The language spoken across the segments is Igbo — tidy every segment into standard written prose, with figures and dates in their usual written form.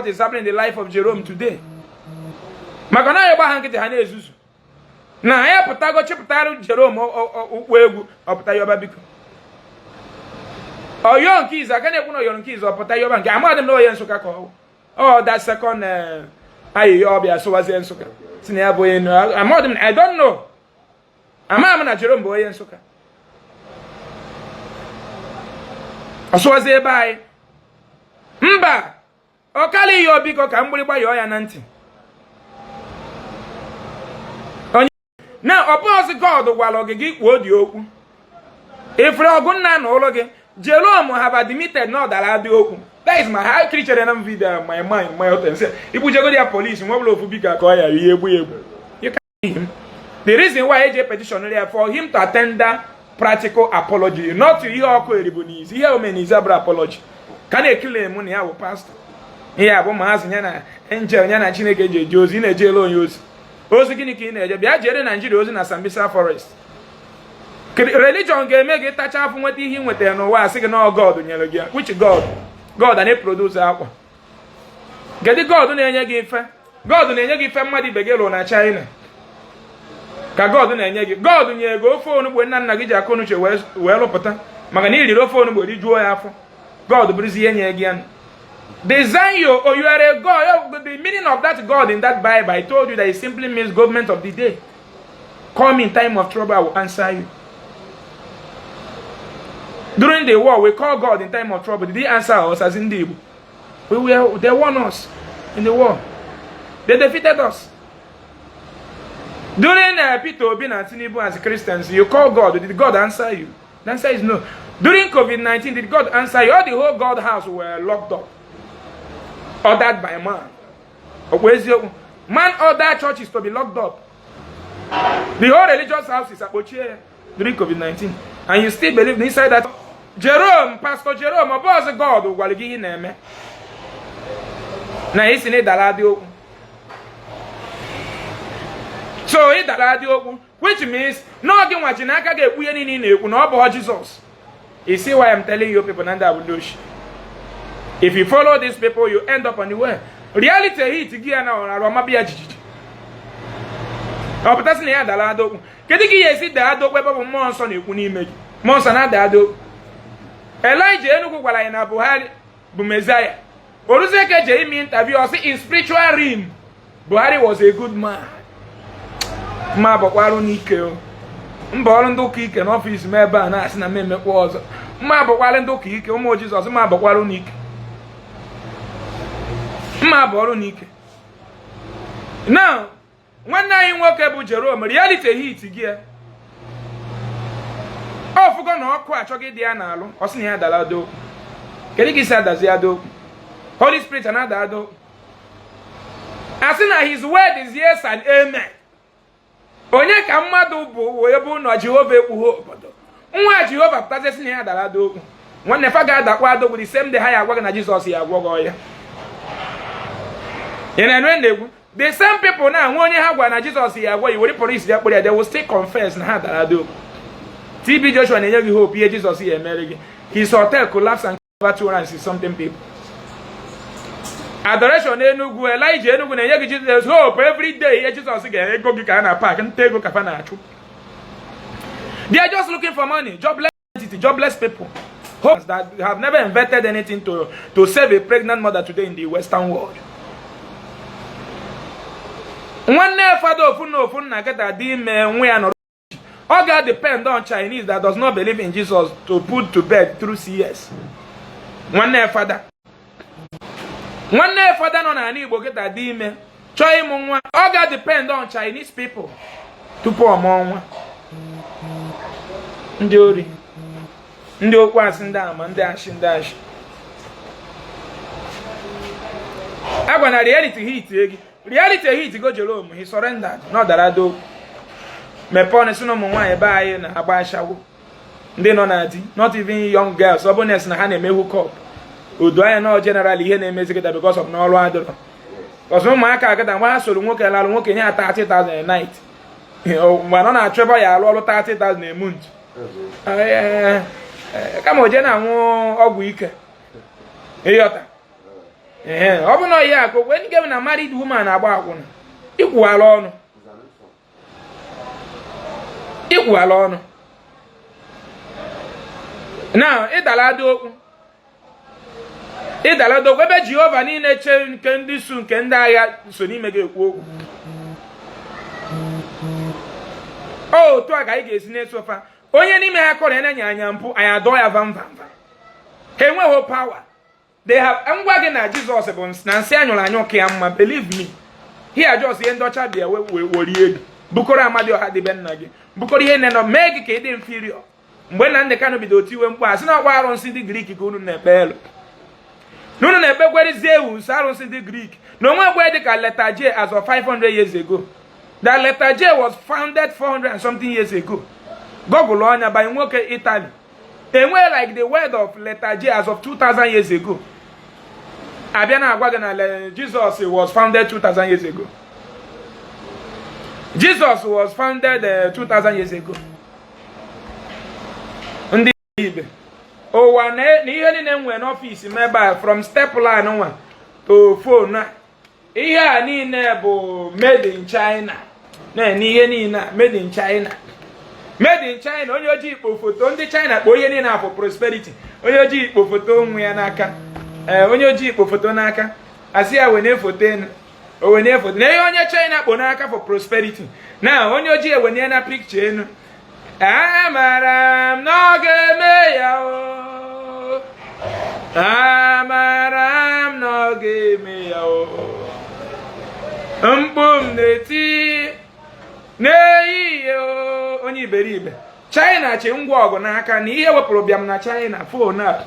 What is happening in the life of Jerome today? Maka na anyị gba ha nkịtị, ha na-ezuzu na anyị pụtago chịpụtara Jerome ụkpụ egwu. Ọpụta yọba biko, ọyọ nke izu aka na-ekwu na ọyọrọ nke izu, ọpụta yọba nke amadị m na onye Nsụka ka ọ ọ that second ayịyọ ọbịa sụwazie Nsụka si na ya bụ onye amadị m. I don't know. Ama m na Jerome bụ onye Nsụka, ọ sụwazie ebe anyị mba ọkala iyo biko ka mgbịrịgba yọọ ya na ntị onye na ọ bụghịzi God gwara gị gị kwuo dị okwu ifere ọgụ nna na ụlọ gị. Jerome have admitted na ọ dara adị okwu. That is my ha kirichere na m video, my mind, my hotel sị ibujegodi ya police nwa ọbụla ofu bika ka ọ ya ihe egbu ya egbu. You can see him. The reason why eji petition ya for him to tender practical apology, not ihe ọkụ eribu n'izu ihe omenizu abụrụ apology ka na-ekele mụ na ya bụ pastor. Ihe a bụ maazị ya na angel ya na Chineke ji eje ozi. Ị na-ejele onye ozi? Ozi gịnị ka ị na-eje? Bịa jere Naijiria ozi na Sambisa forest. Religion ga-eme gị tacha afụ nweta ihe ị nwetara n'ụwa, asị gị na God nyere gị. Which God? God na-eproduce akwa? Kedu God na-enye gị ife? God na-enye gị ife mmadụ ibe gị lụrụ na China ka God na-enye gị? God nye gị ofe onugbo nna nna gị ji akọ n'uche wee lụpụta maka na i riri ofe onugbo rijuo ya afọ. God bụrụzi ihe nye gị ya. Design your, oh, you are a God. The meaning of that God in that Bible, I told you that it simply means government of the day. Come in time of trouble, I will answer you. During the war, we call God in time of trouble. Did he answer us as in the Igbo? They won us in the war. They defeated us. During Peter Obi and Tinubu as Christians, you call God. Did God answer you? The answer is no. During COVID-19, did God answer you? All the whole God house were locked up. Ordered by man. Man ordered churches to be locked up. The whole religious house is akpochie during COVID-19. And you still believe inside that. Jerome, Pastor Jerome, ọ bụghịzi God gwara gị ihe na-eme. Na isi na ịdara adị okwu. So ịdara adị okwu, which means na ọ gị nwachi n'aka ga-ekwu ihe niile ị na-ekwu na ọ bụ Jizọs. You see why I'm telling you people na ndị abụ ndị oshi. If you follow these people, you end up on the way. Reality hit gị ya na ọrụ ọma ya jijiji. Ọ pụtasị na ya dara ada okwu. Kedu ka ị ga-esi daa ada okwu ebe ọ bụ mmụọ nsọ na-ekwu n'ime gị? Mmụọ nsọ na-ada ada okwu. Elijah Enugu gwara anyị na Buhari bụ Messiah. Oruzeke je ime interview, ọ sị in spiritual realm Buhari was a good man. Mma bọkwarụ n'ike o. Mba ọrụ ndị ụka ike n'ọfịs m ebe a na-asị na m emekwa ọzọ. Mma bọkwara ndị ụka ike, ụmụ Jizọs, mma bọkwarụ n'ike. Mma bụ ọrụ n'ike. Now, nwanne anyị nwoke bụ Jerome, reality hit gị ya. Ọ fụgo na ọkụ achọghị ịdị ya n'alụ, ọ sị na ya dara ada okwu. Kedu ka isi adazi ada okwu? Holy Spirit na-ada ada okwu. Asị na his word is yes and amen. Onye ka mmadụ bụ wee bụ na Jehova ekwughị obodo? Nwa Jehova pụtazie sị na ya dara ada okwu. Nwanne fa ga-adakwa ada okwu the same day ha ya agwa gị na Jizọs ya agwọ gị ọya. Ị na-enwe na-egwu? The same people na nwe onye ha gwara na Jizọs ya agwọ ya were polisi ya kpọrọ ya, they will still confess na ha dara ada okwu. TB Joshua na-enye gị hope ihe Jizọs ya emere gị. His hotel collapsed and over 200 something people. Adoration Enugu, Elijah Enugu na-enye gị Jesus hope every day ihe Jizọs ga-ego gị ka a na park nta ego ka fa na-achụ. They are just looking for money, jobless entity, jobless people. Hope that have never invented anything to save a pregnant mother today in the Western world. Nwanne fada ofu na ofu nna kịta dị ime nwa ya nọrọ, ọ ga-depend on Chinese that does not believe in Jesus to put to bed through CS. Nwanne fada nọ n'ala Igbo kịta dị ime chọọ ịmụ nwa, ọ ga-depend on Chinese people tupu ọ mụọ nwa. Ndị ori, ndị okwu asị, ndị ama, ndị ashị, ndị ashị. Agwa na reality hit gị. Reality hit go Jerome, he surrendered. Na ọ dara ada. Mepee ọnụ sị na ụmụ nwaanyị be anyị na-agba ashawo, ndị nọ na di, not even young girls, ọ bụ na na ha na-eme hook up. Odo anya na general ihe na-emezi kịta because of n'ọrụ adịrọ. Because ụmụaka kịta, mgbe ha soro nwoke lalụ, nwoke nye ha 30,000 a night, mgbe ọ na-achọ ebe ya alụ ọrụ 30,000 a month, kama o jee na-anwụ ọgwụ ike. Ịghọta? Ee, ọ bụ na ọya akụ wee nke na married woman agba akwụna, ikwughala ọnụ, ikwughala ọnụ na ịdala ada okwu, ịdala ada okwu ebe Jehova niile che nke ndị su nke ndị agha so n'ime gị ekwu okwu. Otu a ka anyị ga-esi na-eso fa. Onye n'ime ha kọrọ enye anya mpụ, anyị adọọ ya vam vam vam. Ha enweghị power. They have ngwa gị na Jizọs bụ na nsị anyụrụ anyụ ka ya mma. Believe me, here just ihe ndị ọcha bịa werie gị, bukọrọ Amadioha dịbe nna gị, bukọrọ ihe nọ mee gị ka ị dị inferior. Mgbe Nnamdị Kanụ bido tiwe mkpu, a sị na ọkwa arụsị ndị Grik ka unu na-ekpe elu, na unu na-ekpekwere Zeus, arụsị ndị Grik, na onwe egbe dị ka letter J as of 500 years ago. That letter J was founded 400 and something years ago. Google ọnya by nwoke Italy. Enweghị like the word of letter J as of 2000 years ago. Abịa na-agwa gị na Jesus was founded 2000 years ago. Jesus was founded 2000 years ago. Ndị ibe ụwa na ihe niile nwere n'ọfịs m ebe a, from stapler nwa to phone a, ihe a niile bụ made in China. Na ihe niile a made in China, made in China. Onye ojii kpo foto ndị China kpo ihe niile afọ prosperity. Onye ojii kpo foto onwe ya n'aka. Ee, onye ojii kpo foto n'aka, asị ya wene foto enu, o wene foto na ihe onye China kpo n'aka for prosperity. Na onye ojii ewene na picture enu. Amara m na ọ ga-eme ya o, amara m na ọ ga-eme ya o. Mkpu m na-eti n'ehihie o. Onye iberibe China chi ngwa ọgụ n'aka na ihe wepụrụ bịam na China, phone a,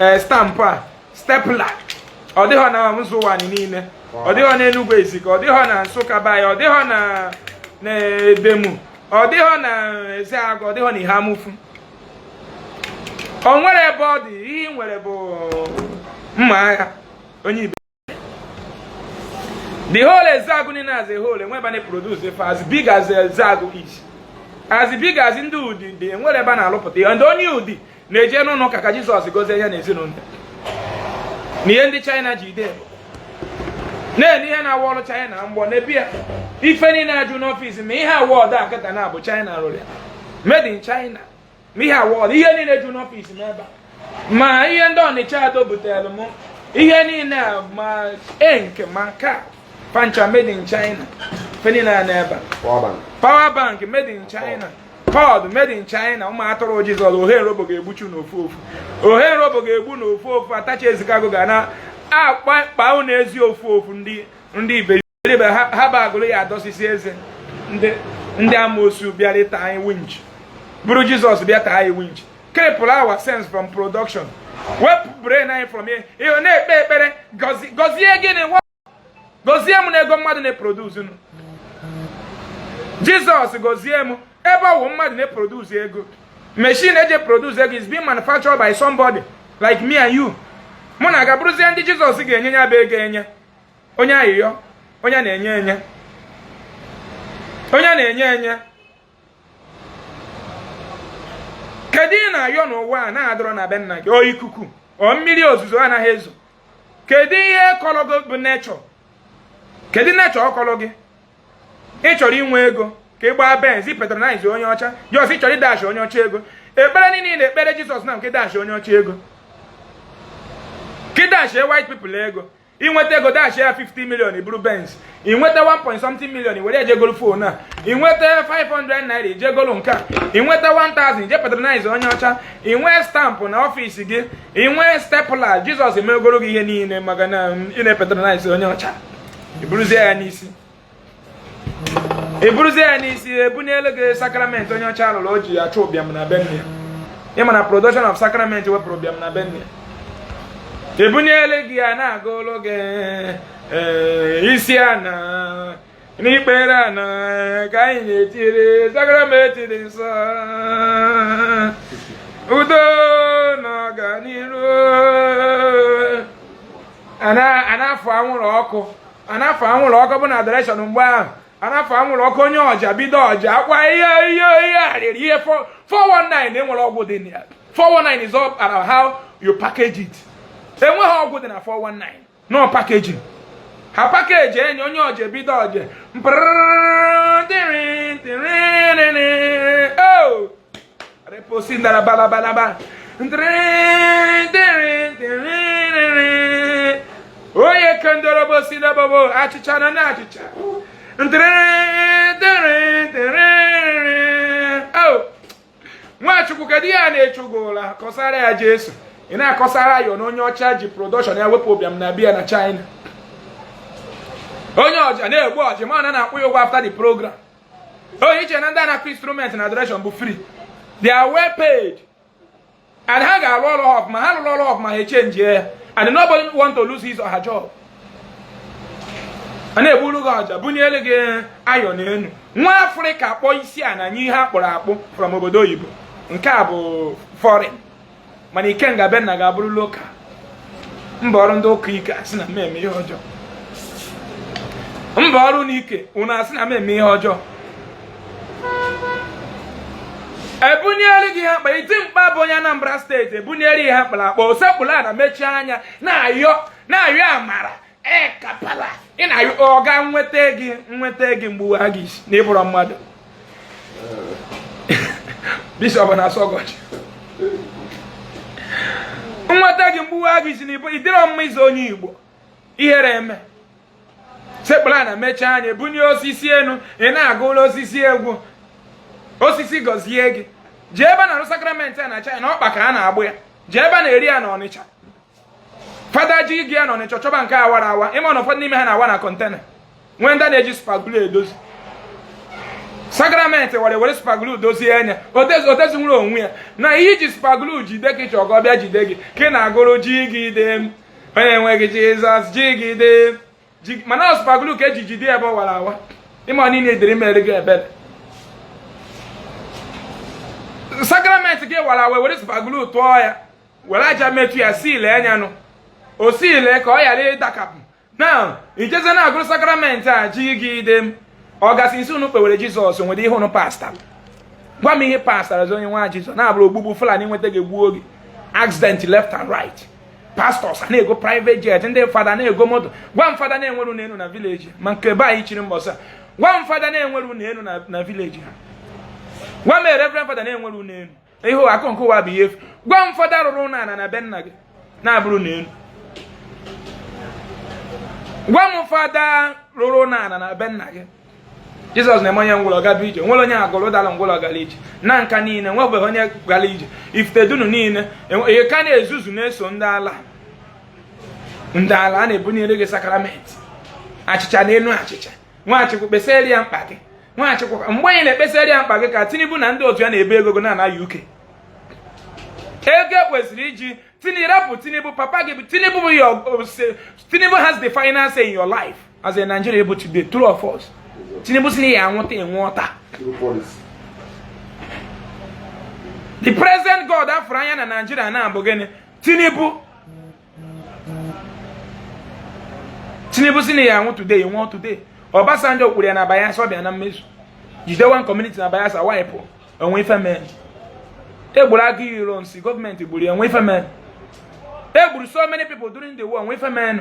ee, stamp a, stapler, ọ dịghọ na nzụ ụwa niile, ọ dịghọ na Enugu Ezike, ọ dịghọ na Nsụka be anyị, ọ dịghọ na Edemu, ọ dịghọ na Ezeagụ, ọ dịghọ na Ihamufu. O nwere ebe ọ dị. Ihe ị nwere bụ mma agha. Onye ibe, the whole Ezeagụ niile as a whole, enwe ebe a na-produce ife as big as Ezeagụ is, as big as ndị Udi dị. Enwere ebe a na-alụpụta ihe. Ndị onye Udi na-eje n'ụlọ ụka ka Jizọs gozie ya na ezinụlọ na ihe ndị China ji ide na-ene ihe na-awa ọrụ China mgbọ na ebia ife niile ajụ n'ọfịs. Ma ihe awọdụ a kịta na bụ China rụrụ ya, made in China. Ma ihe awọdụ, ihe niile ju n'ọfịs m ebe a, ma ihe ndị Ọnịcha ado butere m, ihe niile a, ma ink, ma nke a pancha, made in China. Ife niile a n'ebe a. Power bank. Power bank made in China, cord made in China. Ụmụ atụrụ Jizọs, ohe robo ga-egbuchu n'ofu ofu, ohe robo ga-egbu n'ofu ofu. Atacha ezikago ga na akpa kpaa unu ezi ofu ofu. Ndị iberibe ha bụ agụrụ ya adọsisi eze. Ndị amoosu bịara ịta anyị winch, bụrụ Jizọs bịa taa anyị winch, cripple our sense from production, wepụ brain anyị from ihe ihe na-ekpe ekpere. Gọzie gịnị? Gọzie m na ego mmadụ na-eproduce nụ. Jizọs gọzie m ebe ọ wụ mmadụ na-eproduce ego. Machine eji produce ego is being manufactured by somebody like me and you. Mụ na aga bụrụzie ndị Jizọs ga-enye ya bụ ego enye. Onye ayịyọ, onye na-enye enye, onye na-enye enye. Kedu ị na-ayọ n'ụwa a na-adọrọ na be nna gị? O ikuku, o mmiri ozuzo anaghị ezo. Kedu ihe kọrọ gị bụ nature? Kedu nature ọ kọrọ gị? Ị chọrọ inwe ego ka ị gbaa Benz, patronize onye ọcha. Jos ị chọrọ ịdash onye ọcha ego. Ekpere niile ị na-ekpere Jizọs na nke dash onye ọcha ego, ka ị dash white people ego. Inweta ego, dash ya 50 million, iburu Benz. Inweta 1 point something million, were ejegolu phone a. Inweta 500 naira, ijegolu nke a. Inweta 1000, ije patronize onye ọcha. Inwee stamp na ọfịs gị, inwee stapler. Jizọs emegoro gị ihe niile maka na ị na-epatronize onye ọcha. Iburuzie ya n'isi, iburuzie ya n'isi, ebunyelu gị sakramenti onye ọcha rụrụ, o ji achụ ụbịam na be nne ya. Ịma na production of sacrament wepụrụ ụbịam na be nne ya. Ebunyelu gị ya, na-aga ụlọ gị isi a na n'ikpere a na ka anyị na-etiri sakramenti dị nsọ, udo na ọganiru. A na-afụ anwụrụ ọkụ, a na-afụ anwụrụ ọkụ bụ na adoration. Mgbe ahụ a na-afụ anwụrụ ọkụ, onye ọja bido ọja akwa ihe ihe ihe arịrị ihe 419. Enwere ọgwụ dị na ya. 419 is all about how you package it. Enweghị ọgwụ dị na 419. No packaging. Ha package enye onye ọja ebido ọja. Oh! Reposi ndara balabalaba. Onye kendorobo si na bobo achịcha na na achịcha. Oh! Nwachukwu, kedu ihe a na-echu gị ụla? Kọsara ya Jesu. Ị na-akọsara ya na onye ọcha ji production ya wepụ ụbịam na bịa na China. Onye ọja na-egbu ọjị ma na na-akwụ ya ụgwọ after the program. Onye iche na ndị a na-akụ instrument na adoration bụ free. They are well paid. And ha ga-arụ ọrụ ha ọfụma, ha rụrụ ọrụ ọfụma, ha echenjie ya. And nobody want to lose his or her job. A na-egburu gị ọja, bunyere gị ayọ n'elu. Nwa Afrịka kpọọ isi a na nye ihe akpụrụ akpụ from obodo oyibo. Nke a bụ foreign. Mana Ikenga Benna ga-abụrụ local. Mba ọrụ ndị ụka ike asị na m eme ihe ọjọọ. Mba ọrụ n'ike unu asị na m eme ihe ọjọọ. Ebuniere gị ha mkpa iti mkpa bụ onye Anambra steeti ebuniere ihe ha kpara akpa osekpụla na mechie anya na-ayọ na-ayọ amara ekapala ị na-ayọ ọ ga nweta gị nweta gị mgbuwa gị isi na ịbụrụ mmadụ. Bishọp na-asọ gọchi nweta gị mgbuwa gị isi na ịdịrọ mma ịzụ onye Igbo ihere eme sekpụla na mechie anya ebunye osisi enu ị na-agụ ụlọ osisi egwu osisi gọzie gị. Jee ebe a na-arụ sakramenti a na China, ọkpa ka a na-agbụ ya. Jee ebe a na-eri ya n'Ọnịcha, fada ji gị ya n'Ọnịcha chọba nke awara awa. Ịma na ụfọdụ n'ime ha na-awa na container, nwee ndị na-eji super glue edozi sakramenti, were were super glue dozie anya odezi nwere onwe ya na ihe iji super glue jide ka ịchọ ka ọ bịa jide gị ka ị na-agụrụ jigide m onye enweghị Jizọs jigide m, mana super glue ka eji jide ebe ọ wara awa. Ịma niile edere mere gị ebere sakramenti gị wara awa, were super glue tụọ ya, were aja metụ ya si ile anya nụ o si ile ka ọ ghara ịdakapụ na ijeze na-agụrụ sakramenti a jigide m. Ọ gasị nsi unu kpewere Jizọs nwere ihe unu pasta gwa m ihe pastara onye nwa Jizọs na-abụrụ ogbugbu Fulani nweta gị gbuo gị accident left and right. Pastors na-ego private jet, ndị fada na-ego moto. Gwa m fada na-enwere unu enu na village ma nke be anyị chiri mbọsị a. Gwa m fada na-enwere unu enu na village ha. Gwa m reverend fada na-enwere unu enu. Ihe akụ nke ụwa bụ ihe efu. Gwa m fada rụrụ ụlọ ana na be nna gị na-abụrụ na enu. Gwa m fada rụrụ ụlọ ana na be nna gị. Jizọs na-eme onye ngwụlọ gaba ije, nwere onye agụrụ dara ngwụlọ gara ije na nka niile, nwebeghị onye gara ije ifitedunu niile ka na-ezuzu na-eso ndị ala ndị ala a na-ebunyere gị sakramenti achịcha n'elu achịcha. Nwachukwu kpesara ya mkpa gị. Nwachukwu mgbe anyị na-ekpesara ya mkpa gị ka Tinubu na ndị otu ya na-ebu ego na ana UK. Ego kwesịrị iji Tinubu rapụ Tinubu papa gị bụ Tinubu bụ your Tinubu has the final say in your life as a Nigerian able today, true or false? Tinubu si na ya anwụta enwe ọta. The present God afụrụ anya na Nigeria na-abụ gịnị? Tinubu. Tinubu si na ya anwụ today nwụọ today. Obasanjo kwuru ya na Bayelsa ọ bịa na mmezu. Jide one community na Bayelsa wipe onwe ife mee. Egburu Aguiyi Ironsi, gọọmenti gburu ya onwe ife mee. Egburu so many people during the war onwe ife mee.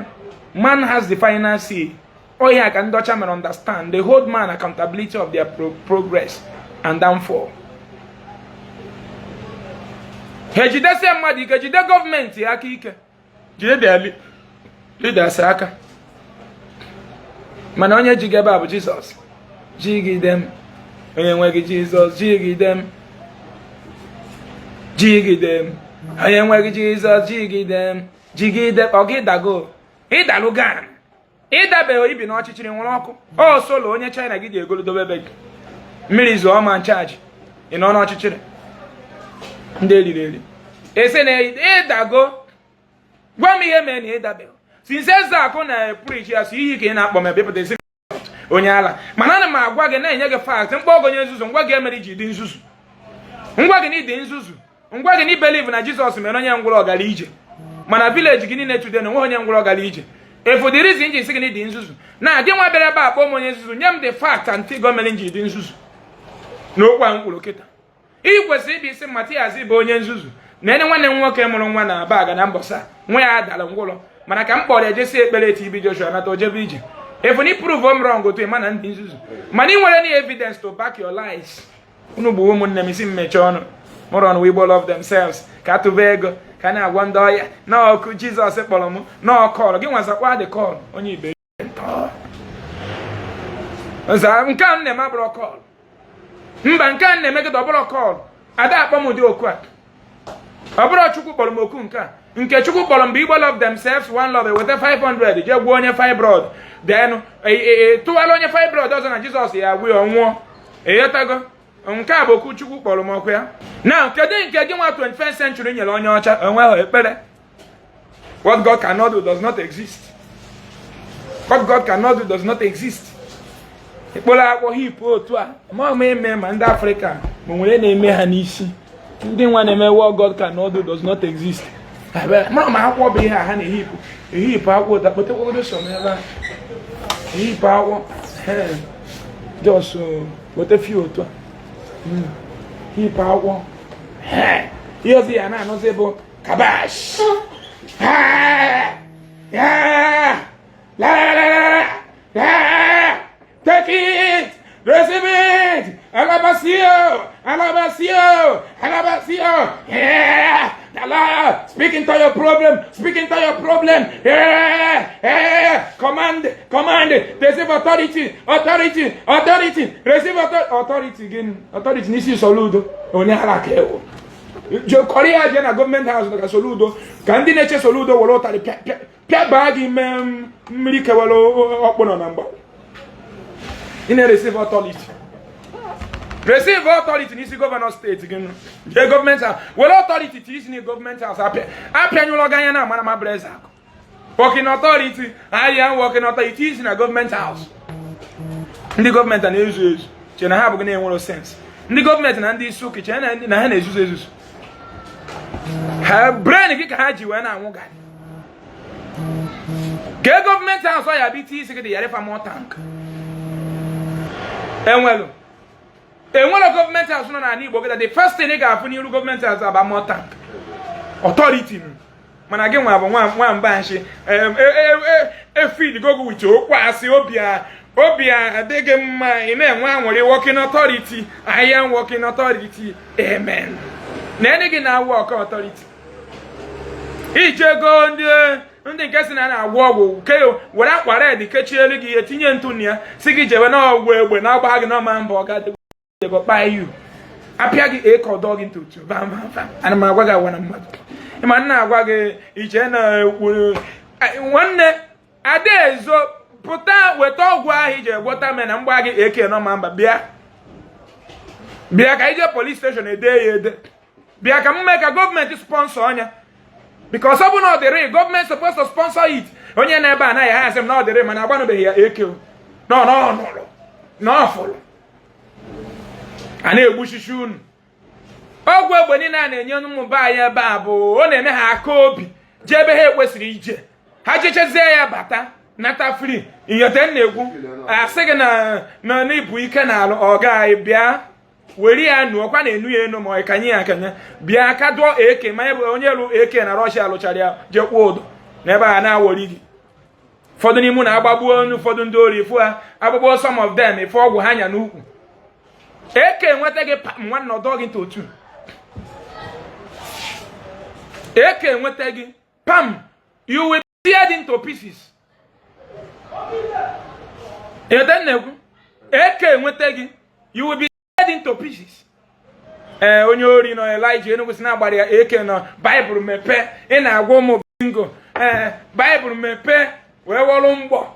Man has the final say. Ọ ya ka ndị ọcha mere understand. They hold man accountability of their progress and downfall. Ha ejidesie mmadụ ike, jide gọọmenti aka ike, jide their leaders aka. Mana onye ji gị ebe a bụ Jizọs. Jigide m onye nwe gị Jizọs, jigide m, jigide m onye nwe gị Jizọs, jigide m, jigide. Ọ gị dago ịdalụ gan ịdabeghị ibi n'ọchịchịrị nwere ọkụ ọ solo onye China gị ji egolu dobe ebe gị mmiri zụọ ma nchaji ị nọ n'ọchịchịrị ndị eriri eri ese na ịdago. Gwa m ihe mere na ịdabeghị since Ezeakụ na preach ya si iyi ka ị na-akpọ m ebe esi onye ala. Mana ana m agwa gị na-enye gị fact mkpọ ọgụ onye nzuzu ngwa gị emere iji dị nzuzu ngwa gị na ịdị nzuzu ngwa gị na ibelieve na Jizọs mere onye ngwụrọ ọgara ije. Mana village gị niile today na onwe onye ngwụrọ ọgara ije. Efu the reason ji sị gị na ịdị nzuzu na gị nwa bịara ebe a kpọọ m onye nzuzu nye m the fact and figure mere nji dị nzuzu n'okwu a m kwuru kịta. Ị kwesịrị ịbịa isi Matias bụ onye nzuzu na enye nwanne m nwoke mụrụ nwa na Abaga na Mbọsa nwa ya dara ngwụrọ. Mana ka m kpọrọ ya jesi ekpere TB Joshua nata, ojebe ije. If you prove m wrong otu ịma na ndị nzuzu, mana ị nwere any evidence to back your lies. Unu bụ ụmụnne m, isi mmechi ọnụ moron. We Igbo love themselves. Ka atụba ego ka na-agwa ndị ọya na ọkụ Jizọs kpọrọ m na ọkọlụ gị nwazakwa the call. Onye ibe nza nke a m na-eme abụrụ call. Mba, nke a m na-eme gị ọbụrụ call. Ada akpọ m ụdị oku a. Ọ bụrụ Chukwu kpọrọ m oku nke a, nke Chukwu kpọrọ m bụ Igbo love themselves, one love. Eweta 500 jee gwuo onye fibroid, then tụwara onye fibroid ọzọ na Jizọs ya agwụ ya, ọnwụọ. Ịghọtago? Nke a bụ okwu Chukwu kpọrọ m ọkụ ya na kedu nke gị nwa 21st century nyere onye ọcha onweghị ekpere. What God cannot do does not exist. What God cannot do does not exist. Ekpere akpọ hip otu a ma ma eme ma ndị Afrịka ma nwere na-eme ha n'isi. Ndị nwa na-eme "What God cannot do does not exist". Mara ma akwụkwọ bụ ihe a ha na-ehipụ ehipụ akwụkwọ ụta kpotekwagodo so m ebe a ehipụ akwụkwọ. Just weta few otu a hipụ akwụkwọ. Ihe ọzọ ya na-anụzi bụ kabash. La la la la la, take it, receive it, alabasio, alabasio, alabasio. Yeah, Allah, speak into your problem, speak into your problem. Yeah, command, command, receive authority, authority, authority, receive authority again, authority. N'isi Soludo, onye ara ka ewu kọrọ ya jee na government house ka Soludo, ka ndị na-eche Soludo were ụtarị pịa pịa baa gị mee mmiri kewara ọkpụnọ na mgba. Ị na-receive authority, receive authority n'isi governor steeti gị. Jee government house were authority ti isi na government house apịa apịanyụlọ gị anya na amara ma bụrụ eze akụ. Working authority, I am working authority isi na government house. Ndị gọọmenti na-ezu ezu che na ha abụghị na-enwero sense. Ndị gọọmenti na ndị isi ụka che na ha na-ezuzu ezuzu. Ha brain gị ka ha ji wee na-anwụ garị. Kee government house ya bụ iti isi gị dị yara fa tank enwelu enwere government house nọ n'ala Igbo gị. The first thing ị ga-afụ n'iru government house aba more tank authority. Mana gị nwa bụ nwamba nshi efid gogo with okwu asị. Obi a obi adịghị mma, ị na-enwe anwụrị. Working authority, I am working authority, amen. Na ene gị na work authority ijego ndị nke si na na-agwọ ọgwụ ke were akwa red kechie elu gị ihe, tinye ntụ na ya, si gị jebe n'ọgwụ egbe na-agba gị n'ọma mbọ ọgadịgo kpa yu apịa gị ekọdọ gị ntutu vam vam vam. Ana m agwa gị agwa na mmadụ ịma nna agwa gị iche na nwanne adaezo pụta weta ọgwụ ahụ iji egwọta me na mgba gị eke nọ mba. Bịa, bịa ka ije police station ede ya ede. Bịa ka m mee ka gọọmenti sponsor ọnya, because ọ bụ na ọ dịrị gọọmenti supposed to sponsor it. Onye na-ebe anaghị ha asị m na ọ dịrị, mana agbanụbeghị ya eke nọ na ọ nụrụ na ọ fụrụ a na-egbuchichi unu. Ọgwụ egbe niile a na-enye ụmụ be anyị ebe a bụ ọ na-eme ha aka obi jee ebe ha ekwesịrị ije. Ha jechezie ya bata nata free. Iyote m na-ekwu asị gị na n'ibu ike na alụ ọga anyị bịa were ya nụọkwa na-enu ya enu ma ọ kanye ya akanye. Bịa ka dụọ eke ma onye rụ eke na Rọshia lụchara ya jee kwụọ ụdọ n'ebe a na-awọri gị. Ụfọdụ n'ime na-agbagbuo onye, ụfọdụ ndị ori ifu ha agbagbuo some of them ifu ọgwụ ha nya n'ukwu eke nweta gị nwanne ọdọ gị ntotu eke nweta gị pam, you will be teared into pieces. Ede na-ekwu eke nweta gị, you will be teared into pieces. Ee, onye ori nọ Elijah Enugu si na-agbara ya eke nọ Baịbụl mepee. Ị na-agwa ụmụ bingo, ee, Baịbụl mepee wee wọrụ mgbọ.